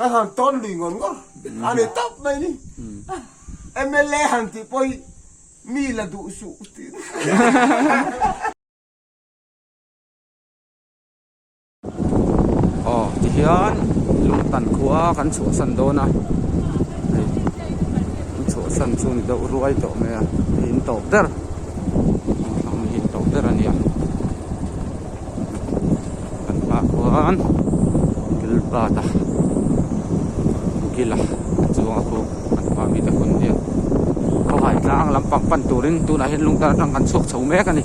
Kan han tawn lui ngawr ngawr a ni tawp mai ni. MLA han tih pawh hi mi la duh suh tiin. Aw tihian lungtan khua kan chhuahsan dawn a hei kan chhuahsan chu ni deuh ruai tawh mai a hei in tawp ber ang hi in tawp ber a nia kan hmaah khuan Gilbert-a Gila a chuang a khu kan hma mite hun nia khawhai tlang lampang pan turin tunah hian lungtan atang kan chhuak chho mek a ni.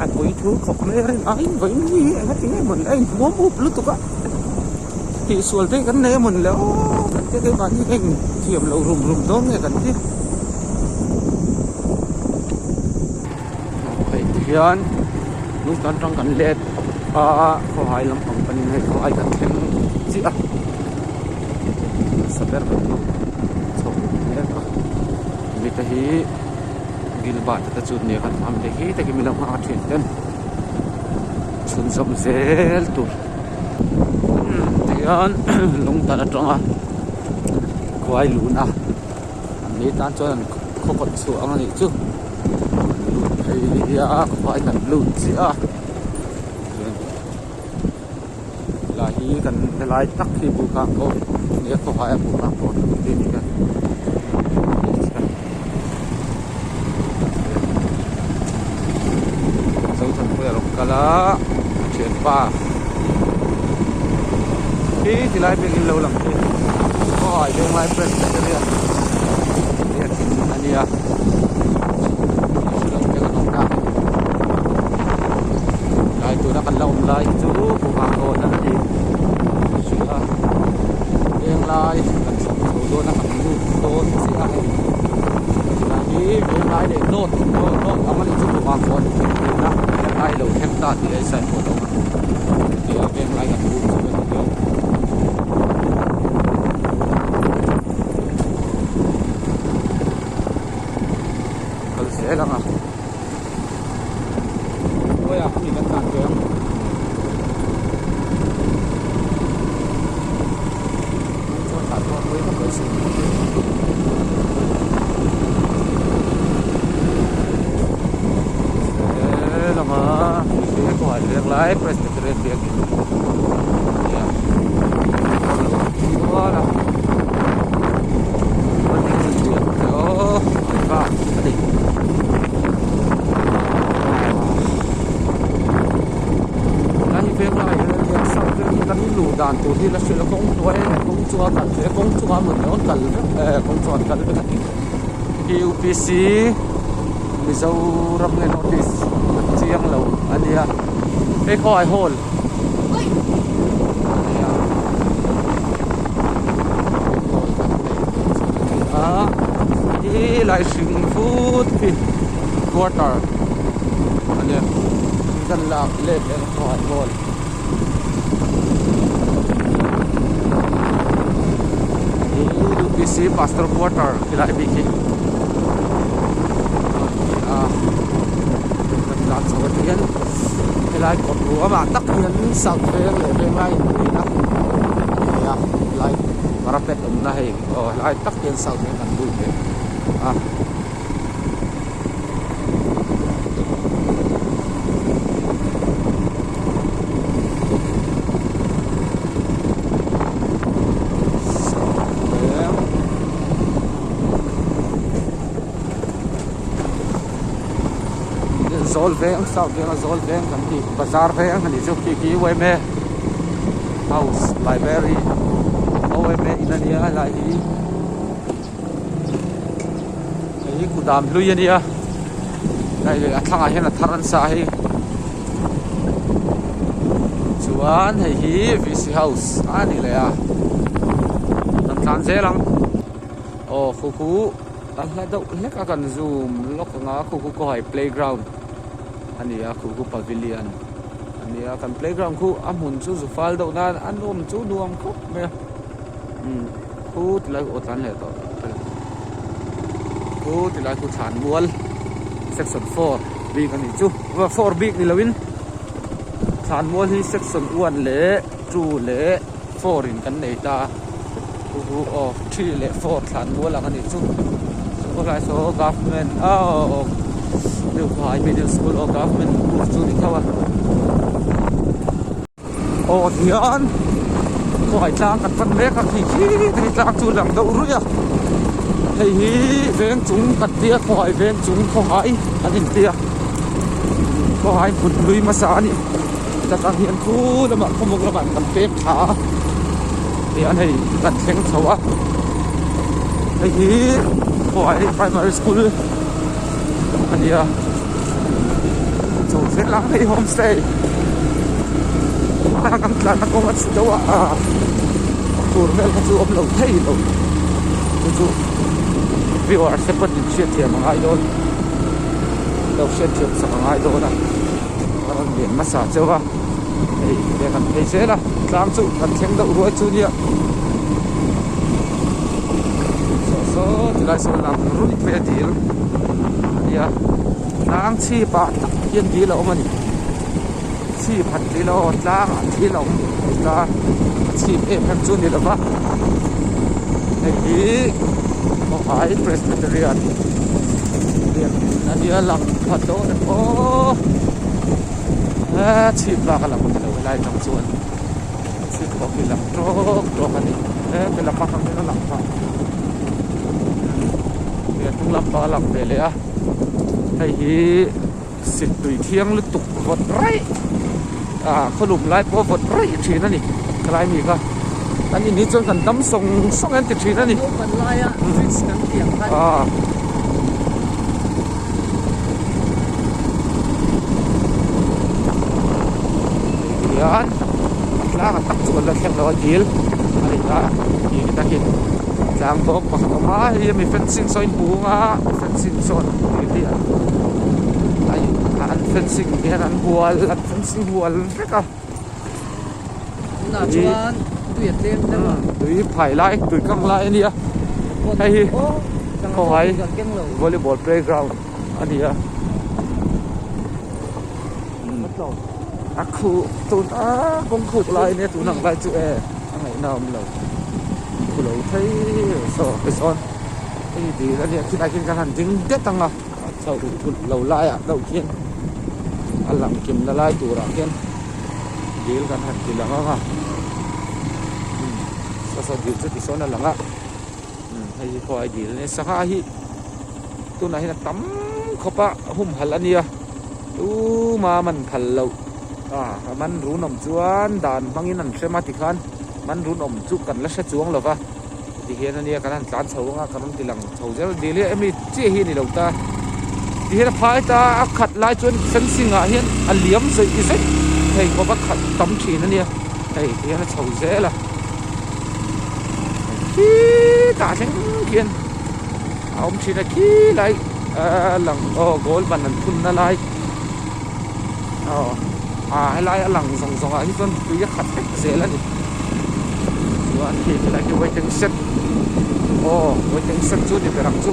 A pui thu khawp mai a rin aiin vawiin hi eng a ti nge mawn a inhmuam up lutuk a tihsual te hi kan nei a mawn le aw kan tia keimahni hi a inthiam lo rum rum dawn nge kan ti hei tihian lungtan tang kan let a khawhai lampang panin hei khawhai kan thleng chiah a. Hmasa ber kan lut chho mek a mite hi Gilbert te chu nia kan hmang te hi takin min lo nghak a thian ten chhunzawm zel tur tihian lungtan atanga khuai lun a an ni tan chuan an khaw kawt chhuah ang anih chu an lut phei a khuai kan lut chiah a. Helai hi kan helai tak hi buhkang kawn nia khawhai a buhkang kawn kan tih ni a Zothanpuia a rawn kal a a thianpa khi tilai biakin lo lang khi khawhai venglai presbyterian biakin a nia. Tlai tuna kan la awm lai hi chu buhhang kawn a ni a veng lai kan chhuk chho dawn a kan lut dawn chiah a hei tilai hi veng lai leh dawt dawt dawt ang a nih chu buhhang kawn tihna veng lai lo thleng ta tih a insawi pawh a awm a tia veng lai kan lut chu a ni dawn. Kal zel ang a khawiah hemi kan tlan ve ang chuan tah pawh hawi vak lo sin zel ang a he kawngah leng lai Presbyterian biakin a ni a chuan a. Dan tur hi la hrilh a kawng hnuai a kawng chunga kal ve kawng chunga mawn leh awn kal vek eh kawng chunga an kal vek a ni hi UPC Mizoram nge North East ka chiang lo a nia hei khawai hall. Hi lai hring vut khi quarter a nia kan lak let leh a hall hi UPC pastor quarter ti lai bik hi a kan tlan chho atang hian helai kawt ruamah tak hian south veng leh venglai inbuaina a ni a helai parapet awmna hei aw helai tak hian south veng kan lut leh a. Zawl veng south veng a zawl veng kan tih bazar veng a nih chu khi khi yma house library yma in a nia helai hi hei hi kudam hlui a nia hei a thlangah hian a thar an sa a hei chuan hei hi vc house a ni leh a kan tlan zel ang aw khu khu a hla deuh hlek a kan zoom lawk ang a khu khu kawhai playground a ni a khu khu pavilion a ni a kan playground khu a hmun chu zu fal deuh nan a nuam chu nuam khawp mai a umm khu ti lai aw tlan leh tawh khu ti lai khu thlan mual. Section 4 bik a nih chu. 4 bik ni loin thlanmual hi section 1 leh 2 leh 4 in kan nei ta a. Chu chu aw 3 leh 4 thlanmual ang a nih chu. Chu helai saw government aw New Khawhai Middle School aw government roof chu a ni tho a. Aw tihian khuai tlang kan pan mek a khi khi hei tlang chu lang deuh ruih a hei hi veng chung kan tia khawhai veng chung khawhai an intia khawhai hmun hlui hmasa a ni heta tang hian khu lamah khawmawk lamah kan pek thla a tihian hei kan thleng chho a hei hi khawhai primary school a ni a. Chu zel ang hei homestay a kan tlanna kawng a chhe deuh a tur vel kha chu awm lo thei lo chu chu viewers te pawhin hriatthiam a ngai dawn lo hriatthiam sak a ngai dawn a a rawn lian hmasa chauh a hei te kan phei zel a tlang chu kan thleng deuh ruai chu nia saw saw tilai sawn lang ruih mai a dil a nia. Tlang chhip ah tak hian dil a awm a ni chhip han tih loh aw tlang ah thil a awm ta a chhip em em chu a ni lo va hei hi Mawhai Presbyterian biak in a nia lang pha dawn em aw chhip bak a lang ni lo helai atang chuan chhip pawh khi lang tawk tawk a ni he ti lam atang hian a lang phah a hnung lampang a lang ve leh a. Hei hi sit tui thiang lutuk vawt raih ah khawlum lai pawh vawt raih thin a ni helai mi kha kan in hi chuan kan dam sawng sawng an ti thin a ni Naupan laia fridge kan tih ang khan ah hian tlang a tak chu kan la thleng lo a dil a ni ta tih takin tlang bawk pakhat a awm a hei hi mi fencing saw in hung a fencing sawn hi a an fencing hian an hual an fencing hual vek a tunah chuan tui a tlem deuh a tui phai lai tui kang lai a nia hei hi khawhai volleyball playground a ni a a khuh tun a kawng khuk lai ania tun ang lai chu e a ngaihna a awm lo khu lo thei saw tichuan hei dil ania khilai khian kan han ding det ang a a chho thulh lo laiah deuh khian a lang kim na lai turah khian dil kan han ti lang ang a saw saw dil chu tisawn a lang a hei hi khawi dil ania sangha hi tunah hian a tam khawp a humhalh a nia tuma man phal loh ah a man run awm chuan dan hmangin an hrem a tikhan man run awm chu kan la hre chuang lo va tihian a nia kan han tlan chho anga kan rawn ti lang chho zel dil hi emi chiah hi a ni lo ta tihian a phai ta a khat lai chuan fencing ah hian a liam zeih zeih thei khawp a khat tam thin a nia hei tihian a chho zel a khitah thleng khian a awm thin a khi lai a lang aw goal ban an phun na lai aw ah helai a lang zawng zawng ah hi chuan tui a khat vek zel a ni chuan khi helai khi waiting shed aw waiting shed chu ni ber ang chu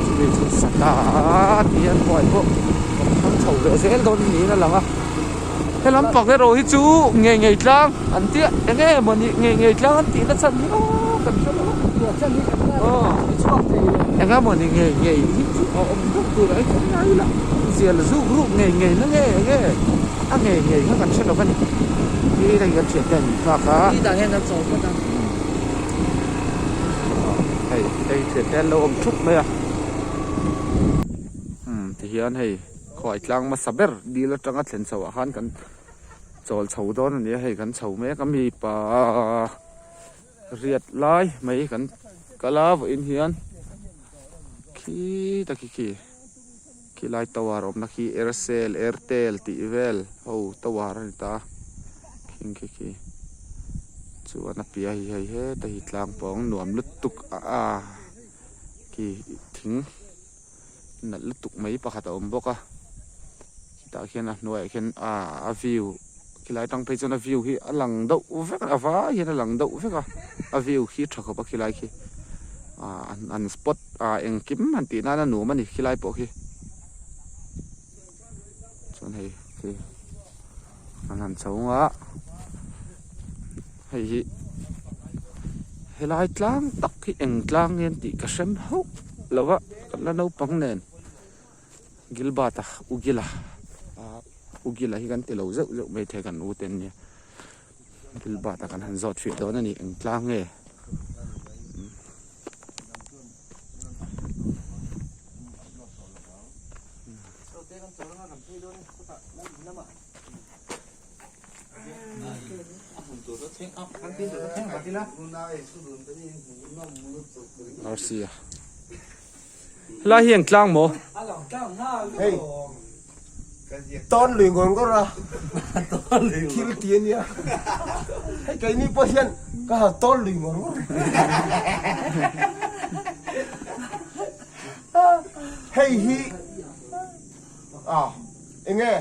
chumi chu sata tih an huai pawh kan thlang chho ve zel dawn niin a lang a. He lampang erawh hi chu ngei ngei tlang an tia eng nge maw ni ngei ngei tlang an tih na chhan hi aw kan hre lo a eng nge maw ni ngei ngei hi chu a awm deuh tur a kan ngai la zial zuk ruk ngei ngei na nge eng nge a ngei ngei kha kan hre lo a ni hi hei kan thian te an nghak a hei hei thian te an lo awm thup mai a tihian hei. Khuai tlang hmasa ber dil atanga thlen chhoh ah khan kan chawl chho dawn a ni a hei kan chho mek a mi pa riat lai mai kan kal a vawiin hian khi tak hi khi khilai tower awmna khi aircel airtel tih vel ho tower a ni ta khing khi khi chuan a piah hi hei heta hi tlang pawng nuam lutuk a khi thing. nalh lutuk mai pakhat a awm bawk a chutah khian a hnuaiah khian ah a view khilai atang phei chuan a view hi a lang deuh vek a vai hian a lang deuh vek a a view khi a tha khawp a khilai khi ah an spot ah engkim han tih nan a nuam a ni khilai pawh khi. Chuan hei khi an han chho a hei hi helai tlang tak hi eng tlang nge an tih ka hrem hauh lo a kan la naupang nen Gilbert a u Gila u Gila hi kan ti lo zeuh zeuh mai thei kan u te an nia Gilbert a kan han zawt fiah dawn a ni eng tlang nge. Arsia Helai hi eng tlang maw? Hei tawn lui ngawr ngawr a thil ti a nia hei keini pawh hian ka han tawn lui ngawr ngawr Hei hi ah enge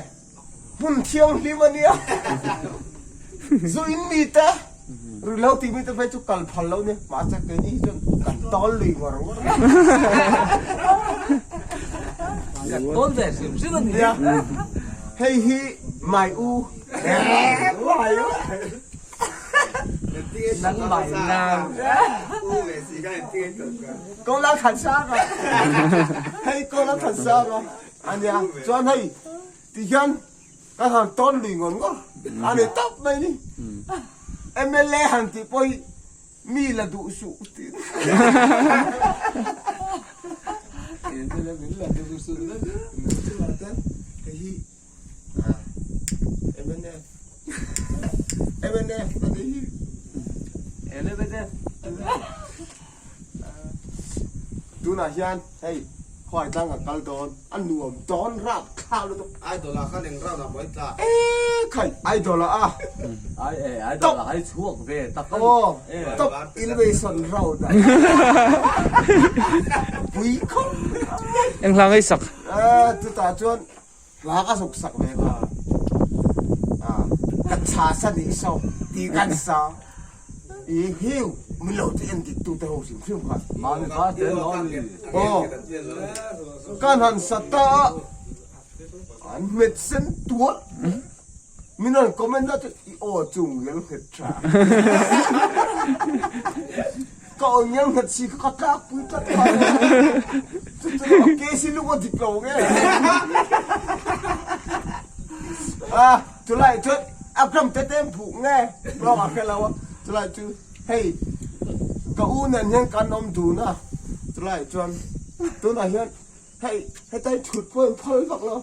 hmun thianghlim a nia zu in mi te ruihhlo tih mi te phei chu kal phal lo nia mahse keini hi chuan kan tawl lui ngawr ngawr a Kan tawl ve hrim hrim a nia. Hei hi mai u mai u. Ko la than sang a hei ko la than sang a ania chuan hei ti hian ka han tawn lui ngawr ngawr a ni tawp mai ni MLA han tih pawh hi mi la duh suh tiin hei hi MNF MNF a ni hi Tunah hian hei khuai tlang kan kal dawn a nuam dawn rap thlak lutuk. Idol ah khan eng round ah maw i tla? E khai idol ah a. Ai e idol ah hai chhuak ve tak a ni. Aw top innovation round ah. Pui khawp. Eng hla ngei sak? Chutah chuan Hla ka zuk sak ve kha. Ka chha sa nih saw ti kan sa i hiu min lo ti en dik tu te ho hrim hrim kha. Mami kha tel lo ni. Aw kan han sa ta a an hmet sen tual min rawn comment a chu i aw chu ngel nghet tha. Ka aw ngel nghet si kha ka tlak pui tlat kha. Chu chu a ke si lung a dik lo nge. A chulai chuan a gram te te phuh nge lawng a hre lo a chulai chu hei ka u nen hian kan awm dun a chulai chuan tunah hian hei hetai thut pawh in phal vak lo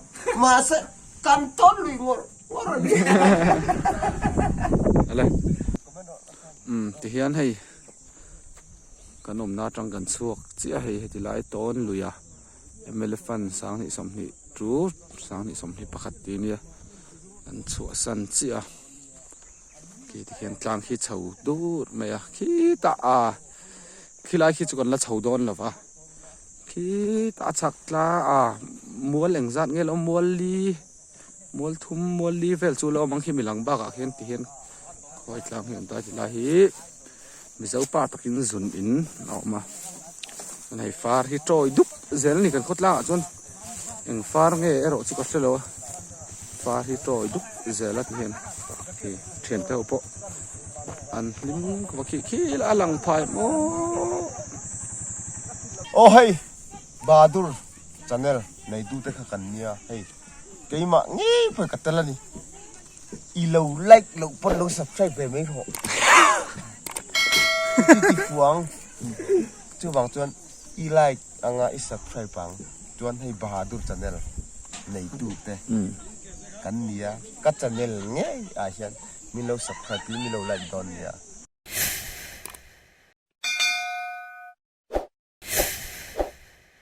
mahse kan tawn lui ngawrh ngawrh a ni. Ale umm tihian hei kan awmna atang kan chhuak chiah hei heti lai tawn lui a mla fund 20 tu 2021 tih ania kan chhuahsan chiah a khi tikhian tlang khi chho dur mai a khitah a khilai khi chu kan la chho dawn lo va khitah a chhak tlang a mual engzat nge lo mual li Mual thum mual li vel chu la awm ang khi milang bakah khian ti hian khawi tlang hi an ta ti lai hi Mizo pa takin zun in a awm a chuan hei far hi tawi dup zel a ni kan khawtlang ah chuan eng far nge erawh chu ka hre lo a far hi tawi dup zel a ti hian hei thian te ho pawh an hlim khawp a khi khi a lang phai maw. Aw hei Bahadur channel neitu te kha kan nia hei. Keimah ngei pawh ka tel a ni. I lo like loh pawn lo subscribe ve mai rawh. I ti fuang. Chuvang chuan i like anga i subscribe ang chuan hei Bahadur channel neitu te kan nia. Ka channel ngei ah hian min lo subscribe in min lo like dawn nia.